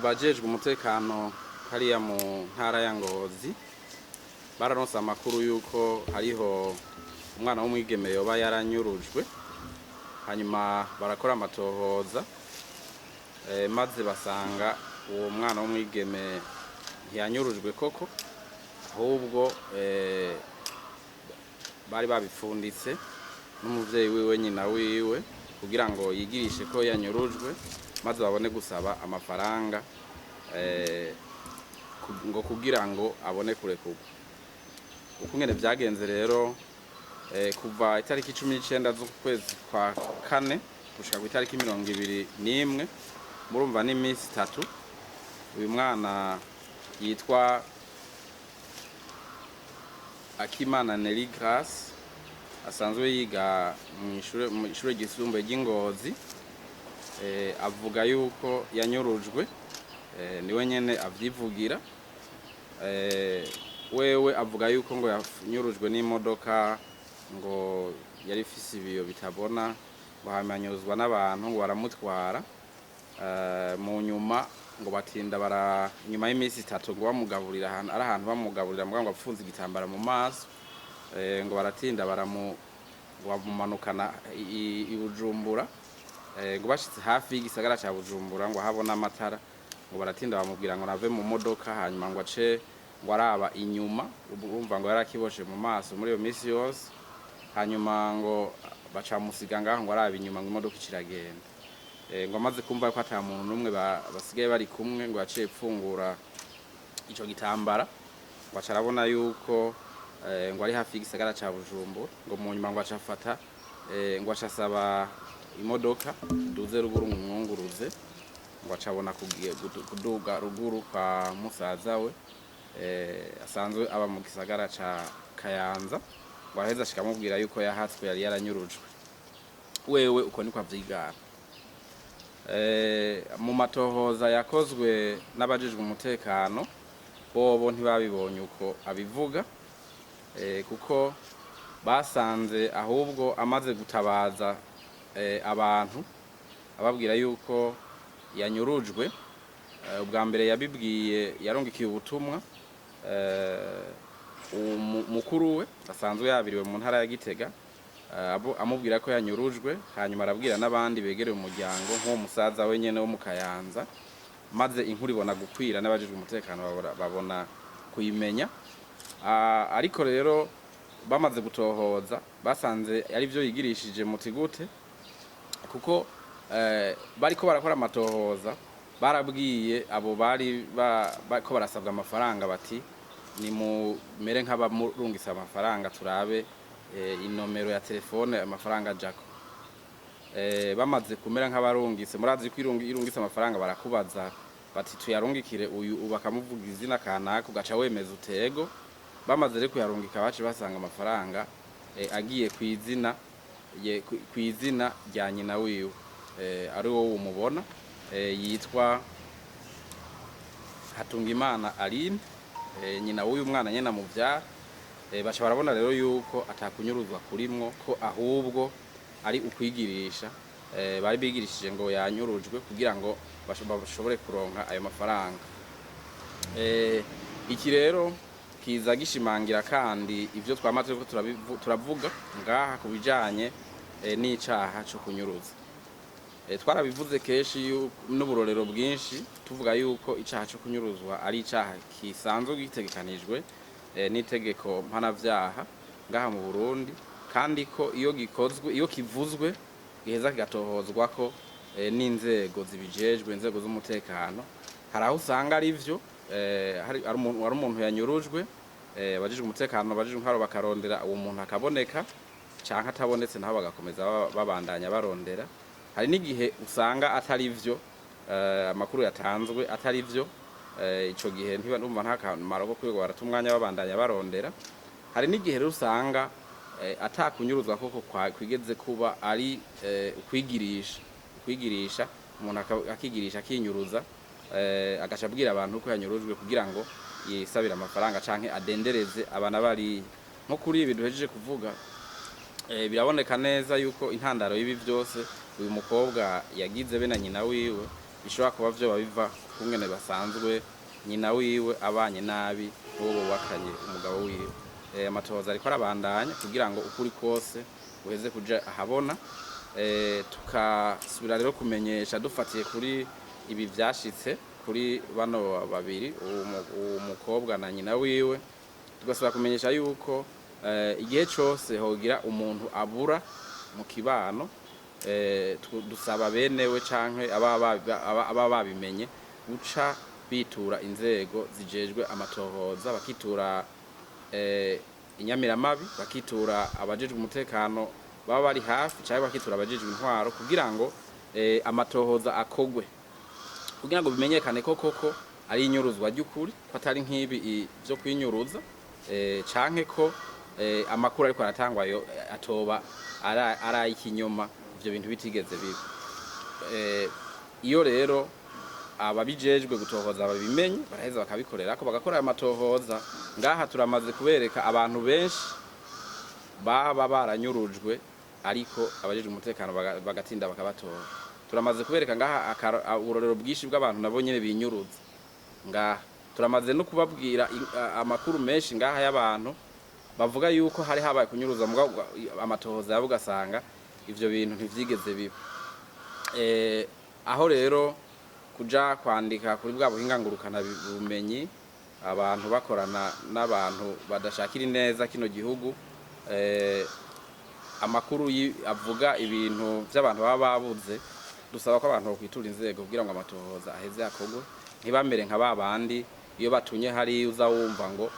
Abajejwe umutekano hariya mu ntara ya Ngozi bararonse amakuru yuko hariho umwana w'umwigeme yoba yaranyurujwe, hanyuma barakora amatohoza, maze basanga uwo mwana w'umwigeme ntiyanyurujwe koko, ahubwo bari babipfunditse n'umuvyeyi wiwe, nyina wiwe, kugira ngo yigirishe ko yanyurujwe, maze babone gusaba amafaranga, ngo kugira ngo abone kurekurwa. Ukungene vyagenze rero, kuva itariki 19 z'ukwezi kwa kane gushika ku itariki 21, murumva n'iminsi 3, uyu mwana yitwa Akimana Nelly Grace asanzwe yiga mw'ishure ryisumbuye ry'Ingozi, avuga yuko yanyurujwe, niwe nyene avyivugira. Wewe avuga yuko ngo yanyurujwe n'imodoka ngo yari ifise ibiyo bitabona, ngo hanyuma anyuruzwa n'abantu ngo baramutwara. Mu nyuma ngo batinda bara inyuma y'iminsi 3 ngo bamugaburira ahantu, ari ahantu bamugaburira mugabo ngo apfunze igitambara mu maso, ngo baratinda baramu bamumanukana i Bujumbura. Ngo bashitse hafi y'igisagara ca Bujumbura, ngo habona amatara, ngo baratinda bamubwira ngo nave mu modoka, hanyuma ngo ace ngo araba inyuma, urumva ngo yarakiboshe mu maso muri iyo minsi yose, hanyuma ngo bacamusiga ngaho ngo araba inyuma, ngo imodoka iciragenda. Ngo amaze kumva ko ata muntu n'umwe basigaye bari kumwe, ngo yaciye pfungura ico gitambara, ngo aca arabona yuko ngo ari hafi y'igisagara ca Bujumbura. Ngo mu nyuma ngo aca afata, ngo aca asaba imodoka duze ruguru ngo umwunguruze, ngo aca abona kuduga ruguru kwa musaza we, asanzwe aba mu gisagara ca Kayanza. Ngo araheza ashika amubwira yuko yahatswe, yari yaranyurujwe. Wewe uko niko avyigana. Mu matohoza yakozwe n'abajejwe umutekano, bobo ntibabibonye uko abivuga, kuko basanze ahubwo amaze gutabaza abantu ababwira yuko yanyurujwe. Ubwa mbere yabibwiye, yarungikiye ubutumwa mukuru we asanzwe yabiriwe mu ntara ya Gitega, amubwira ko yanyurujwe, hanyuma arabwira n'abandi begereye umuryango nk'uwo musaza we nyene wo mu Kayanza, maze inkuru ibona gukwira n'abajejwe umutekano babona kuyimenya. Ariko rero bamaze gutohoza basanze ari byo yigirishije muti gute, kuko bariko barakora amatohoza barabwiye abo bari bariko barasabwa amafaranga bati: "Nimumere nk'abamurungisa amafaranga, turabe inomero ya telefone amafaranga ajako." Bamaze kumera nk'abarungitse, murazi ko irungitse amafaranga barakubaza bati: "Tuyarungikire uyu?" Bakamuvuga izina kanaka, ugaca wemeza utego. Bamaze rero kuyarungika, bace basanga amafaranga agiye kw'izina kw'izina rya nyina wiwe, ari wowe umubona, yitwa Hatungimana Aline, nyina w'uyu mwana nyene amuvyara. Baca barabona rero yuko atakunyuruzwa kurimwo, ko ahubwo ari ukwigirisha, bari bigirishije ngo yanyurujwe kugira ngo bashobore kuronka ayo mafaranga. Iki rero kiza gishimangira kandi ivyo twama turiko turavuga ngaha ku bijanye n'icaha co kunyuruza. Twarabivuze kenshi n'uburorero bwinshi, tuvuga yuko icaha co kunyuruzwa ari icaha kisanzwe gitegekanijwe n'itegeko mpanavyaha ngaha mu Burundi, kandi ko iyo gikozwe, iyo kivuzwe, giheza kigatohozwa ko n'inzego zibijejwe, inzego z'umutekano. Hari aho usanga ari vyo, hari umuntu yanyurujwe, abajejwe umutekano, abajejwe intwaro bakarondera uwo muntu akaboneka, canke atabonetse naho bagakomeza babandanya barondera. Hari n'igihe usanga atari vyo, amakuru yatanzwe atari vyo, ico gihe ntiba numva nta kamaro ko kwirirwa barata umwanya babandanya barondera. Hari n'igihe rero usanga atakunyuruzwa koko kwigeze kuba, ari ukwigirisha, umuntu akigirisha, akinyuruza, agaca abwira abantu ko yanyurujwe kugira ngo yisabire amafaranga canke adendereze abana bariya. Nko kuri ibi duhejeje kuvuga, biraboneka neza yuko intandaro y'ibi byose uyu mukobwa yagize be na nyina wiwe. bishobora kuba vyoba biva kungene basanzwe nyina wiwe abanye nabi n'uwo bubakanye umugabo wiwe. Amatohoza ariko arabandanya kugira ngo ukuri kose guheze kuja ahabona. Tukasubira rero kumenyesha dufatiye kuri ibi vyashitse kuri bano babiri, uwo mukobwa na nyina wiwe, tugasubira kumenyesha yuko igihe cose hogira umuntu abura mu kibano, dusaba benewe canke aba babimenye guca bitura inzego zijejwe amatohoza, bakitura inyamiramabi, bakitura abajejwe umutekano baba bari hafi, canke bakitura abajejwe intwaro kugira ngo amatohoza akogwe, kugira ngo bimenyekane ko koko ari inyuruzwa ry'ukuri, ko atari nk'ibi vyo kwinyuruza, canke ko amakuru ariko aratangwa yo atoba ari ay'ikinyoma, ivyo bintu bitigeze biba. Iyo rero ababijejwe gutohoza babimenye, baraheza bakabikorerako, bagakora ayo matohoza. Ngaha turamaze kubereka abantu benshi baba baranyurujwe, ariko abajejwe umutekano bagatinda bakabatora. Turamaze kubereka ngaha uburorero bwinshi bw'abantu nabo nyene binyuruza. Ngaha turamaze no kubabwira amakuru menshi ngaha y'abantu bavuga yuko hari habaye kunyuruza, mugabo amatohoza yabo ugasanga ivyo bintu ntivyigeze biba. Aho rero kuja kwandika kuri bwa buhinga ngurukana bumenyi, abantu bakorana n'abantu badashakira ineza kino gihugu, amakuru avuga ibintu by'abantu baba babuze, dusaba ko abantu bakwitura inzego kugira ngo amatohoza aheze akorwe, ntibamere nka ba bandi iyo batunye hari uza wumva ngo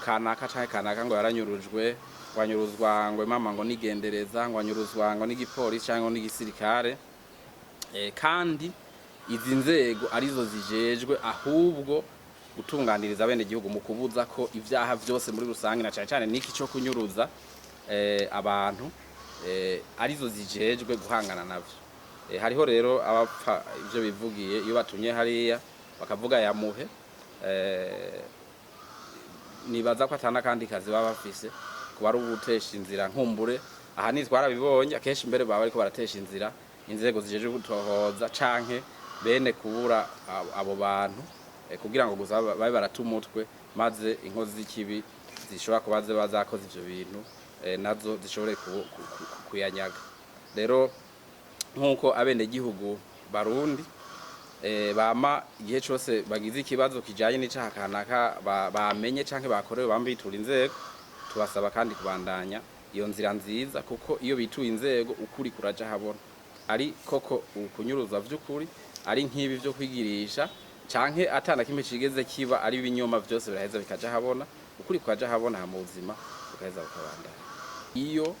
kanaka canke kanaka ngo yaranyurujwe, ngo anyuruzwa ngo mama ngo nigendereza, ngo anyuruzwa ngo n'igipolisi canke ngo n'igisirikare. Kandi izi nzego arizo zijejwe ahubwo gutunganiriza bene gihugu mu kubuza ko ivyaha vyose muri rusange, na cane cane niki cyo kunyuruza abantu, arizo zijejwe guhangana navyo. Hariho rero abapfa ivyo bivugiye iyo batumye hariya bakavuga yamuhe, nibaza ko atana kandi kazi baba bafise kuba ari ugutesha inzira nkumbure. Aha ni twarabibonye akenshi mbere baba bariko baratesha inzira inzego zijeje gutohoza canke bene kubura abo bantu, kugira ngo gusa babe barata umutwe, maze inkozi z'ikibi zishobora kuba ziba zakoze ivyo bintu, nazo zishobore kuyanyaga. Rero nk'uko abenegihugu Barundi bama igihe cose bagize ikibazo kijanye n'icaha kanaka bamenye canke bakorewe bama bitura inzego, tubasaba kandi kubandanya iyo nzira nziza, kuko iyo bituye inzego ukuri kuraja habona, ari koko ukunyuruza vy'ukuri, ari nk'ibi vyo kwigirisha, canke atana kimwe cigeze kiba ari ibinyoma, vyose biraheza bikaja habona, ukuri kukaja habona, mu buzima bukaheza bukabandanya. Iyo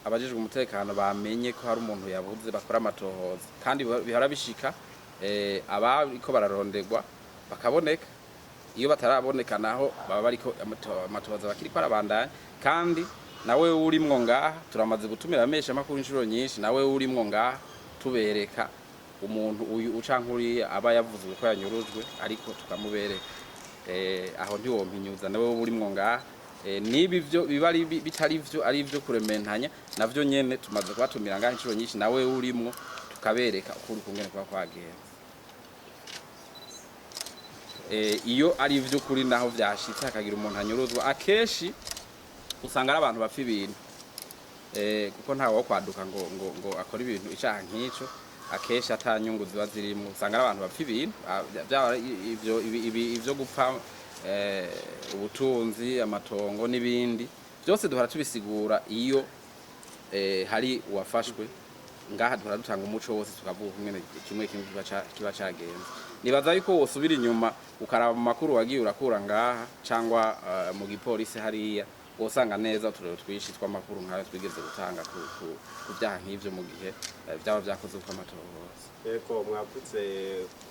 abajejwe umutekano bamenye ko hari umuntu yabuze, bakora amatohoza, kandi bihora bishika abariko bararonderwa bakaboneka. Iyo bataraboneka naho baba bariko amatohoza bakiriko arabandanya. Kandi nawe urimwo ngaha, turamaze gutumira amesha makuru inshuro nyinshi, nawe urimwo ngaha, tubereka umuntu uyu ucanke uriya aba yavuze uko yanyurujwe, ariko tukamubereka. Aho ntiwompinyuza, nawe urimwo ngaha. Niba ivyo biba ari bitari vyo, ari ivyo kurementanya, navyo nyene tumaze kubatumira ngaha inshuro nyinshi, nawe urimwo, tukabereka ukuri kungene kuba kwagenze. Iyo ari ivy'ukuri naho vyashitse hakagira umuntu anyuruzwa, akenshi usanga ari abantu bapfa ibintu, kuko ntawe wo kwaduka ngo akore ibintu icaha nk'ico, akenshi ata nyungu ziba zirimwo. Usanga ari abantu bapfa ibintu, vyaba ivyo ivyo gupfa ubutunzi, amatongo n'ibindi byose duhora tubisigura. Iyo hari uwafashwe ngaha, duhora dutanga umuco wose, tukavuga ukungene kimwe kimwe kiba cagenze. Nibaza yuko wosubira inyuma ukaraba mu makuru wagiye urakura ngaha cyangwa mu gipolisi hariya, wosanga neza uturero twinshi tw'amakuru nkayo twigeze gutanga ku vyaha nk'ivyo mu gihe vyaba vyakoze uko amatohoza. Yego, mwavuze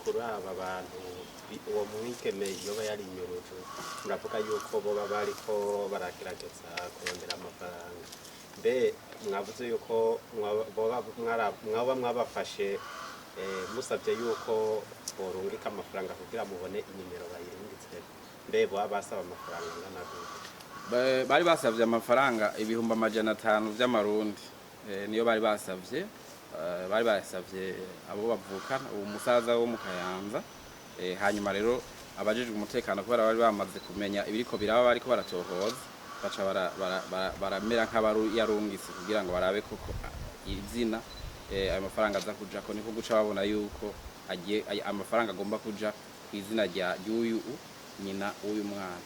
kuri aba bantu uwo mwigeme yoba yarinyuruje, muravuga yuko boba bariko baragerageza kurondera amafaranga. Mbe mwavuze yuko mwaba mwabafashe, musabye yuko borungika amafaranga kugira mubone inimero bayirungitse, mbe boba basaba amafaranga angana gute? Bari basavye amafaranga 500,000 vy'amarundi, niyo bari basavye. Bari bayasavye abo bavukana, uwo musaza wo mu Kayanza. Hanyuma rero abajejwe umutekano, kubera bari bamaze kumenya ibiriko biraba, bariko baratohoza, baca baramera nk'abaruyarungitse kugira ngo barabe koko izina ayo mafaranga aza kujako. Niko guca babona yuko agiye amafaranga agomba kuja ku izina rya ry'uyu nyina w'uyu mwana.